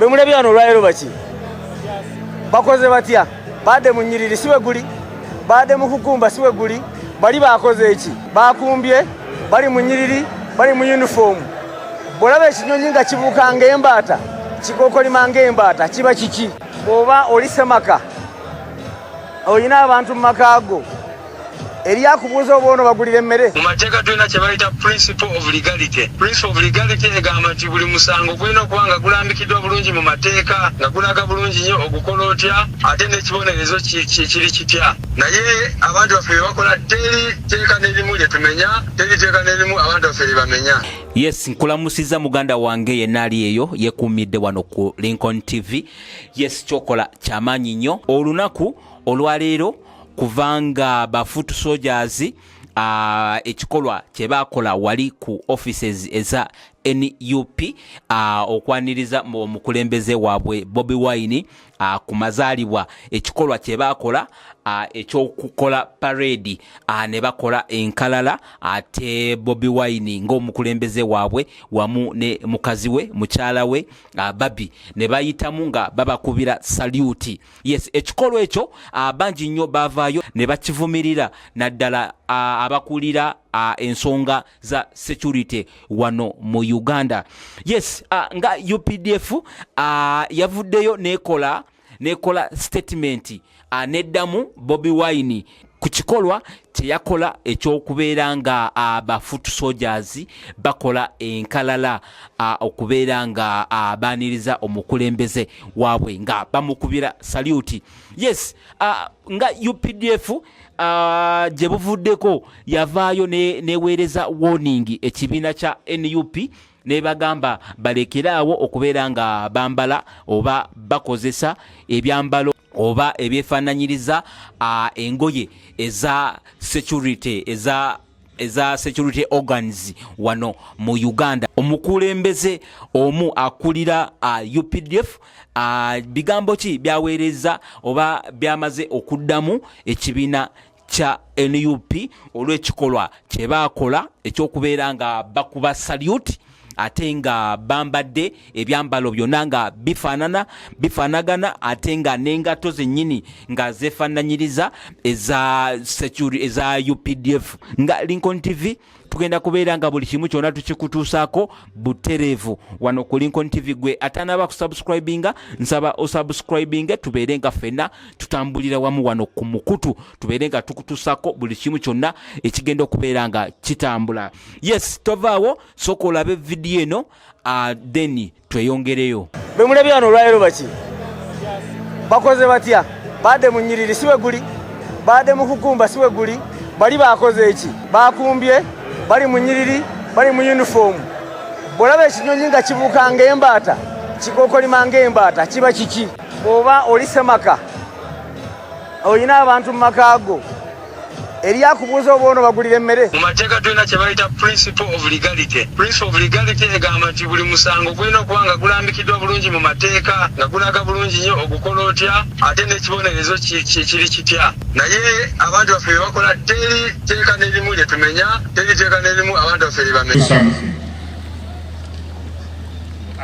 Bemulabye wano olwaleero baki bakoze batya? Baadde mu nnyiriri si bwe guli, baadde mu kukumba si bwe guli, bali bakoze eki? Bakumbye, bali mu nnyiriri, bali mu yunifoomu. Bw'olaba ekinyonyi nga kibuuka ng'embaata, kikookolima ng'embaata, kiba kiki? Bw'oba oli ssemaka, olina abantu mu maka go, eri akubuuza oba ono bagulira emmere. Mu mateeka tulina kye bayita principle of legality. Principle of legality egamba nti buli musango gulina okuba nga gulambikiddwa bulungi mu mateeka, nga gulaga bulungi nnyo ogukola otya ate n'ekibonerezo kiri kitya. Naye abantu baffe bye bakola teri tteeka n'erimu lye tumenya, teri tteeka n'erimu abantu baffe lye bamenya. Yes, nkulamusiza muganda wange yenna ali eyo yekuumidde wano ku Lincoln TV. Yes, kyokola kyamaanyi nnyo olunaku olwaleero kubanga ba foot soldiers ekikolwa kye baakola wali ku offices eza NUP okwaniriza omukulembeze waabwe Bobi Wine ku mazaalibwa, ekikolwa kye baakola ekyokukola parade ne bakola enkalala ate Bobi Wine ng'omukulembeze waabwe wamu ne mukazi we mukyala we Barbie ne bayitamu nga babakubira salute. Yes, ekikolwa ekyo bangi nnyo baavaayo ne bakivumirira naddala abakulira ensonga za security wano mu Uganda. Yes, nga UPDF yavuddeyo nekola statement neddamu Bobi Wine ku kikolwa kye yakola ekyokubeera nga ba foot soldiers bakola enkalala okubeera nga baaniriza omukulembeze waabwe nga bamukubira salute. Yes, nga UPDF gye buvuddeko yavaayo neweereza warning ekibiina kya NUP nebagamba balekeraawo okubeera nga bambala oba bakozesa ebyambalo oba ebyefaananyiriza engoye eza security eza security organs wano mu Uganda. Omukulembeze omu akulira UPDF bigambo ki byaweereza oba byamaze okuddamu ekibiina kya NUP olw'ekikolwa kye baakola ekyokubeera nga bakuba salute ate nga bambadde ebyambalo byonna nga bifaanagana ate nga n'engatto zennyini nga zeefaananyiriza eza security eza UPDF. Nga Lincoln TV tugenda kubeera nga buli kimu kyonna tukikutuusaako butereevu wano ku Lincoln TV. Gwe atanaba kusubscribinga, nsaba osubscribinge tubeere nga ffenna tutambulira wamu wano ku mukutu, tubeere nga tukutuusaako buli kimu kyonna ekigenda okubeera nga kitambula. Yes, tovaawo, sooka olabe vidiyo eno then tweyongereyo. Bemulabye wano olwaleero baki bakoze batya? Baadde mu nnyiriri si bwe guli, baadde mu kukumba si bwe guli, bali bakoze eki? Bakumbye, bali mu nnyiriri, bali mu yunifoomu. Bw'olaba ekinyonyi nga kibuuka ng'embaata, kikookolima ng'embaata, kiba kiki? Bw'oba oli ssemaka, olina abantu mu maka go, eri akubuuza oba ono bagulira emmere. Mu mateeka tulina kye bayita principle of legality. Principle of legality egamba nti buli musango gulina okuba nga gulambikiddwa bulungi mu mateeka, nga gulaga bulungi nnyo ogukola otya ate n'ekibonerezo kiri kitya. Naye abantu baffe bye bakola teri tteeka n'erimu lye tumenya, teri tteeka n'erimu abantu baffe lye bamenya. Something.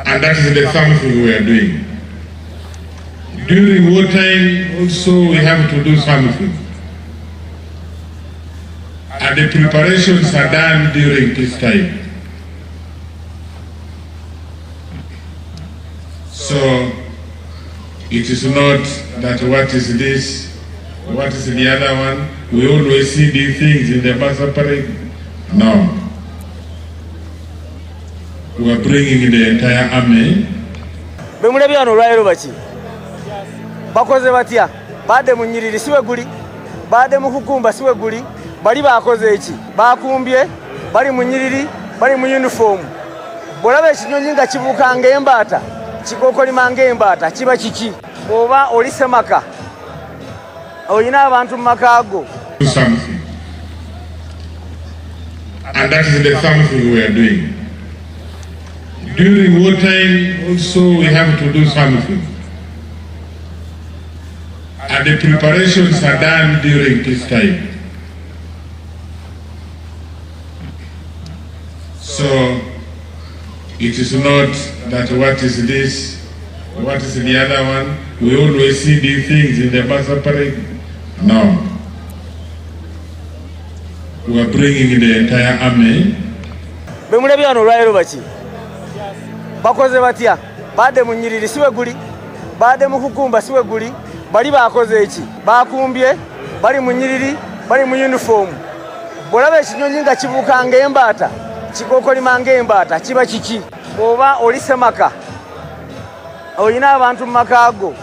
And that is the something we are doing. During wartime also we have to do something. And the preparations are done during this time. So it is not that what is this, what is the other one. We always see these things in the bus parade. No. We are bringing the entire army. Bemulabye wano olwaleero baki bakoze batya? Baadde mu nnyiriri si bwe guli, baadde mu kukumba si bwe guli, bali bakoze eki? Bakumbye, bali mu nnyiriri, bali mu yunifoomu. Bw'olaba ekinyonyi nga kibuuka ng'embaata, kikookolima ng'embaata, kiba kiki? Bw'oba oli ssemaka, olina abantu mu maka go. Something. And that is the something we are doing. During wartime also we have to do something. And the preparations are done during this time. So it is not that what is this, What is the other one? We always see these things in the bus parade. No. We are bringing the entire army. Bemulabye wano olwaleero baki bakoze batya? Baadde mu nnyiriri si bwe guli, baadde mu kukumba si bwe guli, bali bakoze eki? Bakumbye, bali mu nnyiriri, bali mu yunifoomu. Bw'olaba ekinyonyi nga kibuuka ng'embaata, kikokolima ng'embaata, kiba kiki? Bw'oba oli ssemaka olina abantu mu maka go.